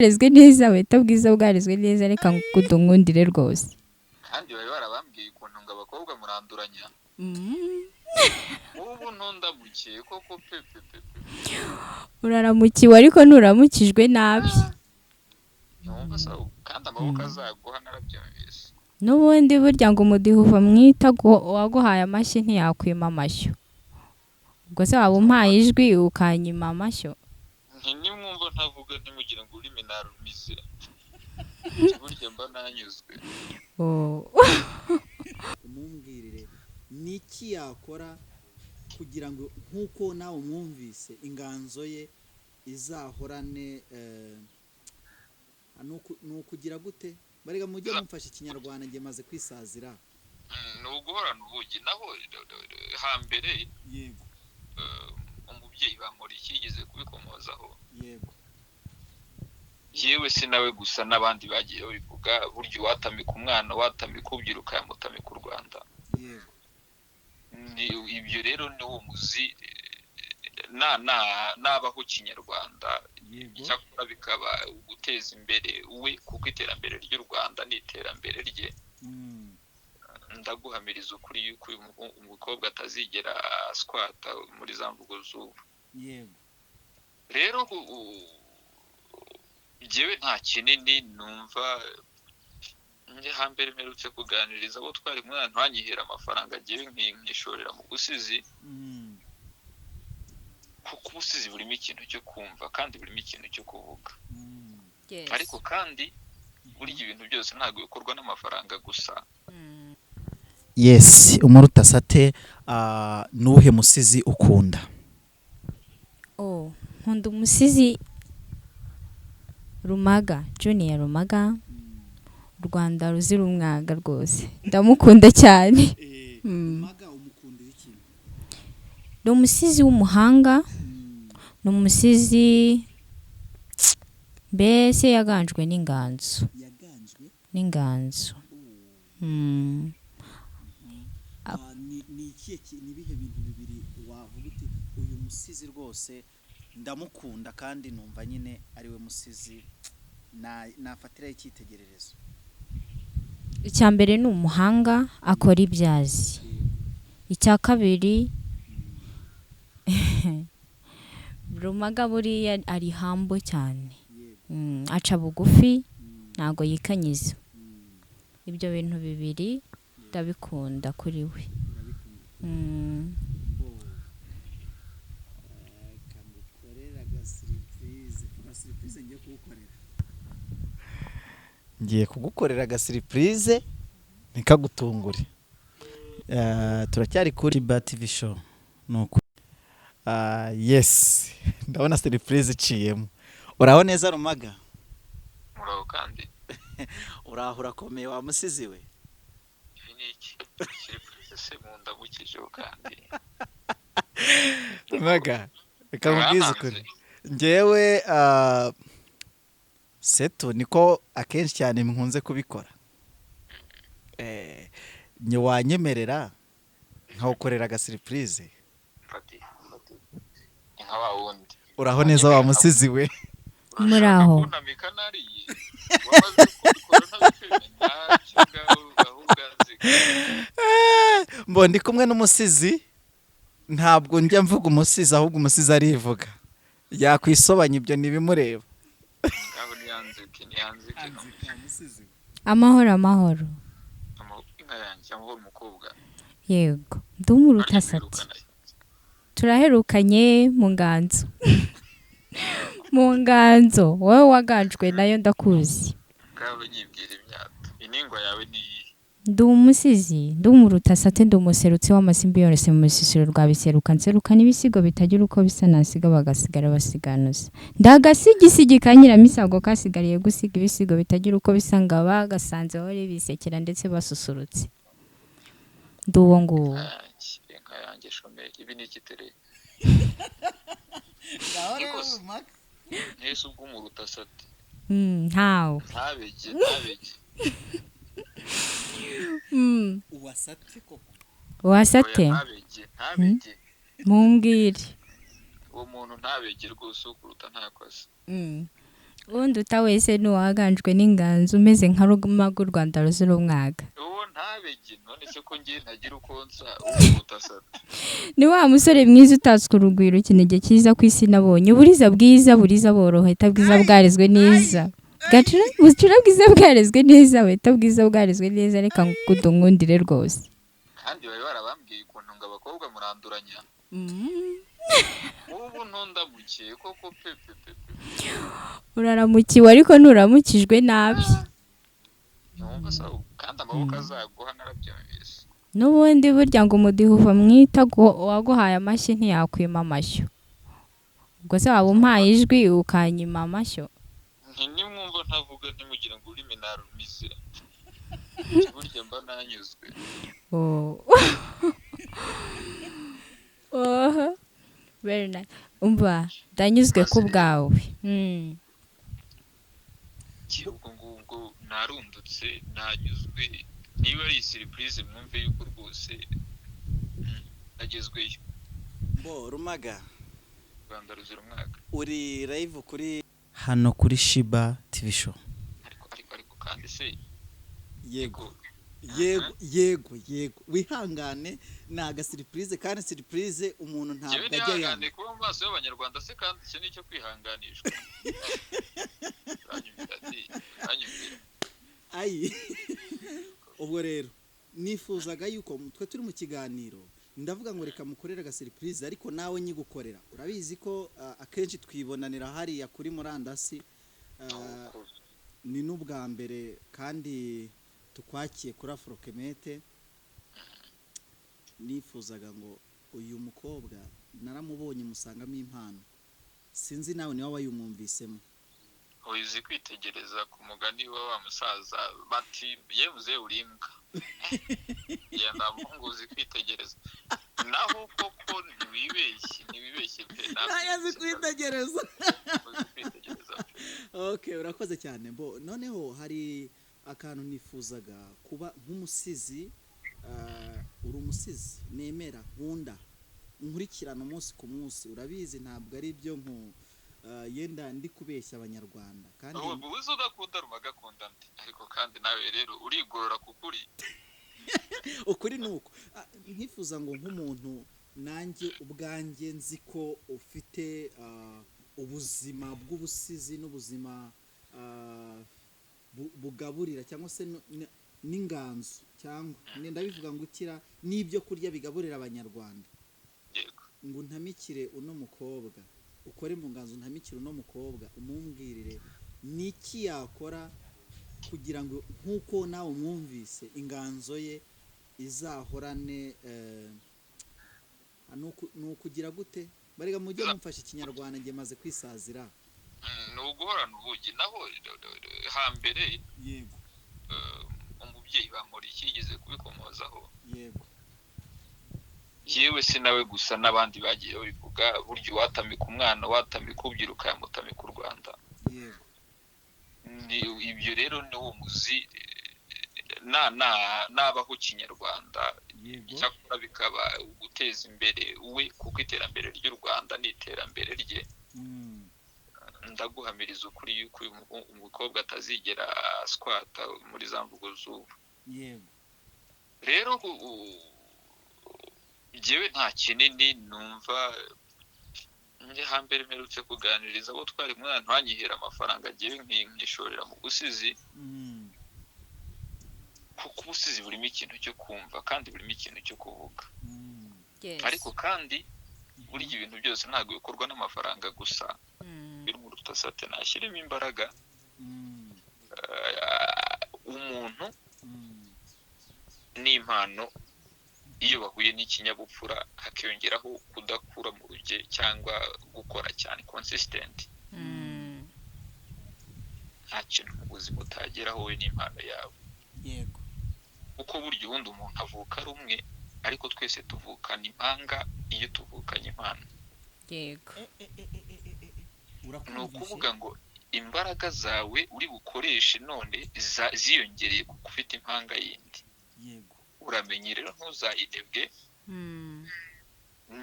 Bwarezwe neza, buhita bwiza bwarezwe neza. Reka ngudunkundire rwose. Kandi bari barabambwiye ukuntu ngo abakobwa muranduranya. Ubu ntundamukiye koko pe pe pe pe. Uraramukiwe, ariko nturamukijwe nabi. Ntiwumva se? Kandi amaboko azaguha, narabyumvise. N'ubundi burya ngo umudiho uva mu itako, uwaguhaye amashyi ntiyakwima amashyo. Ubwo se waba umpaye ijwi ukanyima amashyo? Nti nimwumva ntavuga, ntimugire ngo ururimi narumize, burya mba nanyuzwe. Oh. Umumbwirire ni iki yakora kugira ngo, nk'uko nawe umwumvise, inganzo ye izahorane, ni ukugira gute? Barega mujye mumfasha ikinyarwanda, njye maze kwisazira. Ni uguhorana ubugi. Naho hambere umubyeyi Bamporiki yigeze kubikomozaho. Yewe, si nawe gusa, n'abandi bagiye babivuga. Burya uwatamika umwana, watamika ubyiruka, yamutamika u Rwanda. Ibyo rero ni wo muzi, na na nabaho kinyarwanda. Icyakora bikaba guteza imbere we, kuko iterambere ry'u Rwanda ni iterambere rye. Ndaguhamiriza ukuri yuko uyu umukobwa atazigera aswata muri za mvugo z'ubu. Rero njyewe nta kinini numva. Njye hambere mperutse kuganiriza abo twari kumwe, ntanyihera amafaranga, njyewe nkishorera mu busizi, kuko ubusizi burimo ikintu cyo kumva kandi burimo ikintu cyo kuvuga. Ariko kandi burya ibintu byose ntabwo bikorwa n'amafaranga gusa. Yes, Umurutasate, nuwuhe musizi ukunda? Oh, nkunda umusizi Rumaga, Junior Rumaga, u Rwanda ruzira umwaga rwose, ndamukunda cyane. Rumaga umukundira iki? Ni umusizi w'umuhanga, ni umusizi mbese yaganjwe n'inganzo. Yaganjwe N'inganzo. Ni ikihe ni ibihe bintu bibiri wavuga uti: "Uyu musizi rwose ndamukunda, kandi numva nyine ari we musizi nafatiraho icyitegererezo"? Icya mbere ni umuhanga, akora ibyo azi. Icya kabiri, Rumaga buriya ari humble cyane. Aca bugufi, ntabwo yikanyiza. Ibyo bintu bibiri ndabikunda kuri we. Urabikunda? Kamukorera agasurprise, agasurprise ngiye kugukorera, ngiye kugukorera agasurprise ntikagutungure. Turacyari kuri Ba TV Show. Nuko yes, ndabona surprise iciyemo. Uraho neza, Rumaga? Muraho kandi. Uraho, urakomeye wa musizi we? Ibi ni iki surprise se mundamukijeho kandi? Rumaga, reka nkubwize Mwaranze. ukuri, njyewe setu niko akenshi cyane nkunze kubikora. Ntiwanyemerera nkawukorera agasurprise? Fati fati, ni nka wa wundi. Uraho neza wa musizi we? Muraho. Kunamika nariye, wamaze kubikora ntabifite ntacyo, ngaho ahubwo anzika. Mbo ndi kumwe n'umusizi. Ntabwo njya mvuga umusizi, ahubwo umusizi arivuga, yakwisobanya, ibyo ntibimureba. Ngaho niyanzike, niyanzike. Amahoro, amahoro. Inka yanjye, amahoro umukobwa. Yego, ndi Umurutasati. Turaherukanye mu nganzo, mu nganzo wowe waganjwe nayo, ndakuzi. Ngaho nyibwira imyato, iningwa yawe ni iyihe? Ndi umusizi, ndi Umurutasate, ndi umuserutsi w'amasimbi yose mu rusisiro rwa biseruka, nseruka n'ibisigo bitagira uko bisa, nasiga bagasigara basiganuza. Ndagasigisigi ka Nyiramisago kasigariye gusiga ibisigo bitagira uko bisa, ngo abagasanze bahore bisekera ndetse basusurutse. Ndi uwo nguwo. Inka yanjye, inka yanjye shomeri, ibi ni iki tere? Ntese ubwo Umurutasate Ntawe. Ntabege, ntabege. Uwasate koko? Wasate. Oya, ntabege, ntabege. Mumbwire. Uwo muntu ntabege rwose, ukuruta ntakoze. Undi wese ni uwaganjwe n'inganzo, umeze nka Rumaga, u Rwanda ruzira umwaga. Uwo ntabege, none se ko ngiye ntagira uko nsa, uwo utasata? Ni wa musore mwiza utatswe urugwiro, ikinege cyiza ku isi nabonye, uburiza bwiza buriza boroheta, bwiza bwarezwe neza, gacura bucura bwiza bwarezwe neza, buheta bwiza bwarezwe neza. Reka ngudunkundire rwose. Kandi bari barabambwiye ukuntu ngo abakobwa muranduranya. Ubu ntundamukiye koko pe pe pe pe. Uraramukiwe, ariko nturamukijwe nabi. Ntiwumva se? Kandi amaboko azaguha narabyumvise. N'ubundi burya ngo umudiho uva mu itako, uwaguhaye amashyi ntiyakwima amashyo. Ubwo se waba umpaye ijwi ukanyima amashyo? Nti nimwumva ntavuga, ntimugire ngo ururimi narumize, burya mba nanyuzwe. Oh. Oh. Very nice. Umva, ndanyuzwe ku bwawe. Ubwo ngubwo narundutse, nanyuzwe. Niba ari surprise, mwumve yuko rwose nagezweyo. Bo Rumaga. Rwanda ruzira umwaka. Uri live kuri hano kuri Shiba TV Show. Ariko kandi se? Yego yego yego yego, wihangane, ni agasurprise, kandi surprise umuntu ntabwo Njyewe ajya nihangane yanga. Kuba mu maso y'Abanyarwanda se, kandi icyo ni icyo kwihanganishwa? Uranyumvira ati uranyumvira. Ayi, ubwo rero nifuzaga yuko twe turi mu kiganiro, ndavuga ngo reka mukorere agasurprise, ariko nawe nyigukorera. Urabizi ko akenshi twibonanira hariya kuri murandasi, ni n'ubwa mbere kandi tukwakiye kuri Afrokemete. Nifuzaga ngo uyu mukobwa naramubonye musangamo impano, sinzi nawe niba wayumwumvisemo. Uzi kwitegereza ku mugani wa wa musaza bati: "Yemuze uri imbwa, genda muhungu, uzi kwitegereza." Naho koko ntiwibeshye, ntiwibeshye pe. Ntayo kwitegereza. Uzi kwitegereza pe. Okay, urakoze cyane. Bo noneho hari akantu nifuzaga kuba nk'umusizi, uri umusizi nemera, nkunda, nkurikirana umunsi ku munsi. Urabizi, ntabwo ari ibyo nku yenda ndi kubeshya Abanyarwanda kandi. Ubu uzi udakunda Rumaga akunda nde? Ariko kandi nawe rero urigorora ku kuri. Ukuri ni uko. Nkifuza ngo nk'umuntu nanjye ubwanjye nzi ko ufite ubuzima bw'ubusizi n'ubuzima bugaburira cyangwa se n'inganzo, cyangwa ndabivuga ngo ukira n'ibyo kurya bigaburira Abanyarwanda. Yego. Ngo untamikire uno mukobwa, ukore mu nganzo, untamikire uno mukobwa, umumbwirire niki yakora kugira ngo nk'uko nawe umwumvise inganzo ye izahorane, ni ukugira gute? Barega mujye mumfasha Ikinyarwanda, njye maze kwisazira. Ni uguhorana ubugi. Naho hambere umubyeyi Bamporiki yigeze kubikomozaho. Yewe si nawe gusa, n'abandi bagiye babivuga. Burya uwatamika umwana, watamika ubyiruka, yamutamika u Rwanda. Ni ibyo rero, ni wo muzi na na nabaho Kinyarwanda. Icyakora bikaba guteza imbere we, kuko iterambere ry'u Rwanda ni iterambere rye. Ndaguhamiriza ukuri yuko uyu umukobwa atazigera aswata muri za mvugo z'ubu. Rero njyewe nta kinini numva. Njye hambere mperutse kuganiriza abo twari mwana, ntanyihera amafaranga, njyewe nkishorera mu busizi, kuko ubusizi burimo ikintu cyo kumva kandi burimo ikintu cyo kuvuga. Ariko kandi burya ibintu byose ntabwo bikorwa n'amafaranga gusa. Biri mu rutasate nashyiremo imbaraga. Umuntu n'impano iyo bahuye n'ikinyabupfura, hakiyongeraho kudakura mu ruge cyangwa gukora cyane, consistent, nta kintu mu buzima utageraho wowe n'impano yawe. Kuko burya ubundi umuntu avuka ari umwe, ariko twese tuvukana impanga iyo tuvukanye impano. Ni Urakumvishe? ukuvuga ngo imbaraga zawe uri bukoreshe none ziyongereye kuko ufite impanga yindi. Uramenye rero ntuzayinebwe.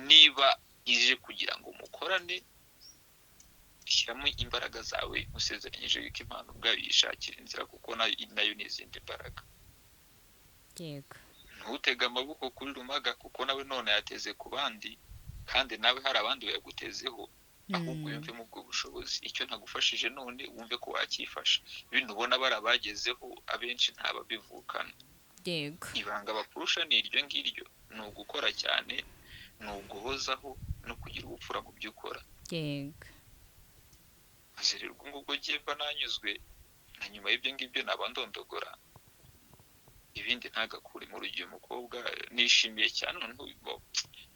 Niba ije kugira ngo mukorane. Shyiramo imbaraga zawe, usezeranyije yuko impano ubwayo yishakira inzira, kuko nayo ni izindi mbaraga. Yego. Ntutege amaboko kuri Rumaga, kuko nawe none yateze ku bandi, kandi nawe hari abandi bayagutezeho. Ahubwo yumvemo ubwo bushobozi. Icyo ntagufashije none, wumve ko wakifasha. Ibintu ubona barabagezeho abenshi ntababivukana. Yego. Ibanga bakurusha ni iryo ngiryo, ni ugukora cyane, ni uguhozaho no kugira ubupfura mu byo ukora. Yego. Maze rero ubwo ngubwo ngiye mba nanyuzwe, na nyuma y'ibyo ngibyo naba ndondogora ibindi ntagakure mu rugero. Umukobwa nishimiye cyane, noneho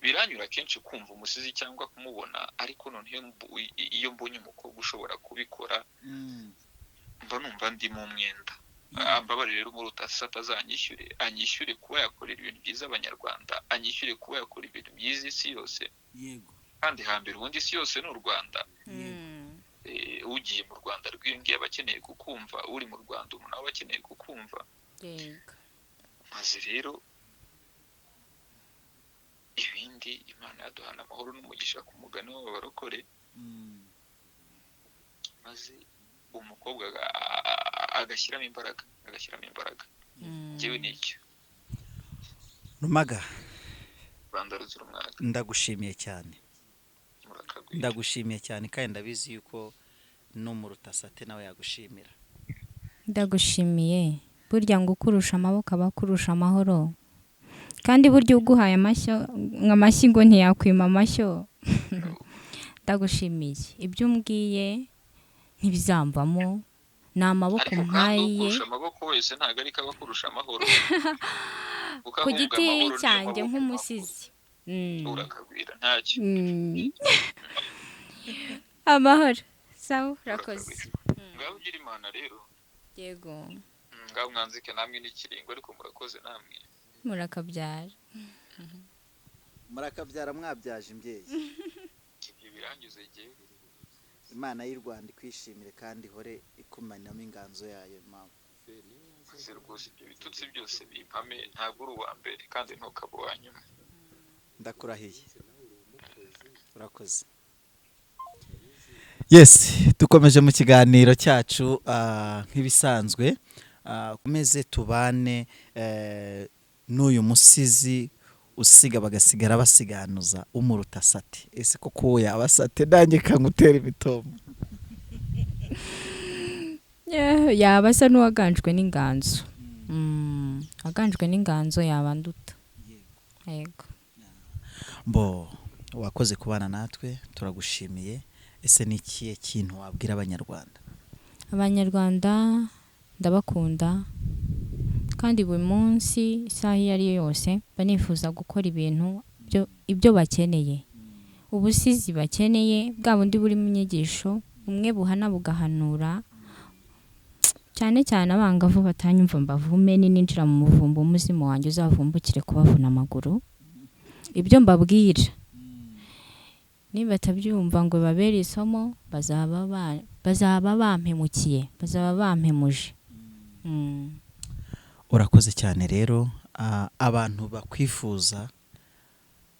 biranyura kenshi kumva umusizi cyangwa kumubona, ariko noneho iyo mbonye umukobwa ushobora kubikora, mba numva ndi mu mwenda. Mbabarire rero muri utasi atazanyishyure, anyishyure kuba yakorera ibintu byiza Abanyarwanda, anyishyure kuba yakora ibintu byiza isi yose. Yego. Kandi hambere ubundi isi yose ni u Rwanda. Ugiye mu Rwanda rwiyongeye aba akeneye kukumva, uri mu Rwanda umuntu aba akeneye kukumva. Yego. Maze rero ibindi Imana yaduhana amahoro n'umugisha ku mugani w'abarokore. Maze umukobwa agashyiramo imbaraga, agashyiramo imbaraga. Njyewe nicyo. Rumaga, Rwanda ruzira umwaka. Ndagushimiye cyane. Murakagwira. Ndagushimiye cyane, kandi ndabizi yuko no mu rutasate nawe yagushimira. Ndagushimiye. Burya ngo ukurusha amaboko aba akurusha amahoro, kandi burya uguhaye amashyo amashyi ngo ntiyakwima amashyo. Ndagushimiye, ibyo umbwiye ntibizamvamo, ni amaboko Ariko kandi mpaye. ukurusha amaboko wese ntabwo ariko aba akurusha amahoro. Kuko Ku ahubwo giti amahoro niyo cyanjye maboko nk'umusizi. makuru. Urakagwira ntacyo. Amahoro, sawa, urakoze. Urakagwira. Ngaho ugira Imana rero. Yego. Ngaho mwanzike namwe n'ikiringo, ariko murakoze namwe. Murakabyara. Murakabyara mwabyaje imbyeyi. Ibyo birangiza igihe. Imana y'u Rwanda ikwishimire kandi ihore ikumanamo inganzo yayo mama. Maze rwose ibyo bitutsi byose bimpame, ntabwo uri uwa mbere kandi ntukaba uwa nyuma. Ndakurahiye, urakoze. Yes, dukomeje mu kiganiro cyacu nk'ibisanzwe. Komeze tubane n'uyu musizi usiga bagasigara basiganuza, umuruta sate. Ese koko uwo yaba sate? Nanjye kangutera imitombo. Yeah, yaba asa n'uwaganjwe n'inganzo. Aganjwe n'inganzo yaba nduta. Yego. Mbo wakoze kubana natwe, turagushimiye. Ese ni ikihe kintu wabwira Abanyarwanda? Abanyarwanda ndabakunda, kandi buri munsi isaha iyo ari yo yose mba nifuza gukora ibintu ibyo bakeneye, ubusizi bakeneye, bwa bundi burimo inyigisho, bumwe buhana bugahanura, cyane cyane abangavu batanyumva mbavume, nininjira mu muvumba umuzimu wanjye uzavumbukire kubavuna amaguru. Ibyo mbabwira nibatabyumva ngo babere isomo, bazaba bampemukiye, bazaba bampemuje. Urakoze cyane rero. Abantu bakwifuza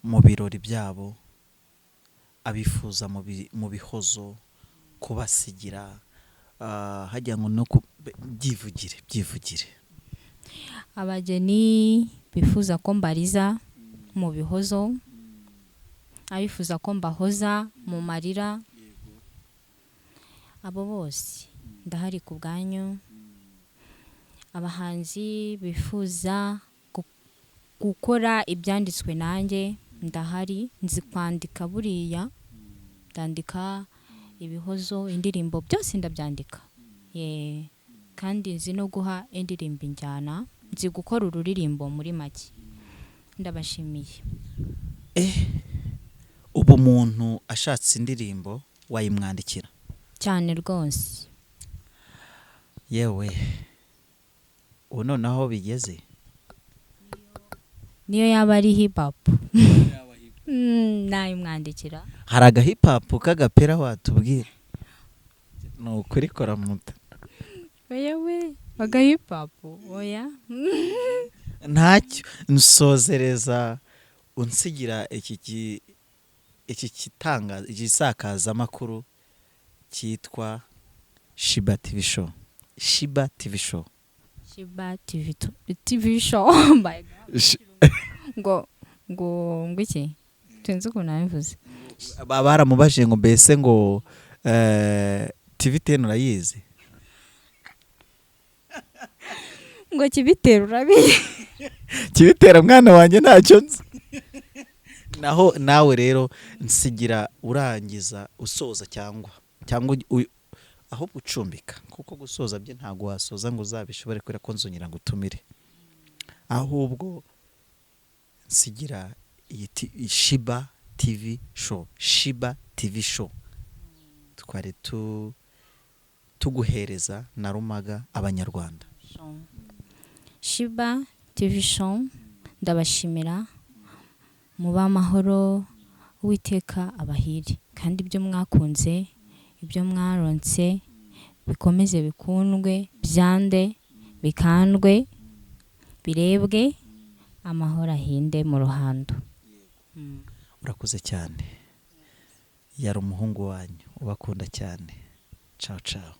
mu birori byabo, abifuza mu bihozo kubasigira, hajya ngo no byivugire byivugire. Abageni bifuza ko mbariza mu bihozo, abifuza ko mbahoza mu marira, abo bose ndahari ku bwanyu. Abahanzi bifuza gukora ibyanditswe nanjye ndahari, nzi kwandika, buriya ndandika ibihozo, indirimbo, byose ndabyandika. Ye, kandi nzi no guha indirimbo injyana, nzi gukora ururirimbo muri make. Ndabashimiye. Ubu umuntu ashatse indirimbo wayimwandikira? Cyane rwose. Yewe, ubu noneho bigeze. Niyo yaba ari hip hop, nayimwandikira. Hari aga hip hop k'agapera watubwira? Ni ukuri kora muta. Oya we, aga hip hop oya. Ntacyo, nsozereza unsigira iki kitanga igisakazamakuru. Cyitwa Shiba TV Show, Shiba TV Show. Shiba TV, TV Show. Oh my God. Ngo iki? Sinzi ukuntu nabivuze. Baramubajije ngo mbese ngo TV 10 urayizi? Ngo kibitera urabizi? Kibitera mwana wanjye ntacyo nzi. Naho nawe rero nsigira urangiza usoza cyangwa ahubwo ucumbika, kuko gusoza bye ntabwo wasoza ngo uzabishobore, kubera ko nzongera ngo utumire. Ahubwo nsigira iyi Shiba TV Show, Shiba TV Show twari tuguhereza na Rumaga abanyarwanda. Shiba TV Show, ndabashimira, muba amahoro, Uwiteka abahire, kandi ibyo mwakunze, ibyo mwaronse bikomeze bikundwe, byande bikandwe, birebwe, amahoro ahinde mu ruhando. Urakoze cyane. Yari umuhungu wanyu ubakunda cyane. Ciao ciao.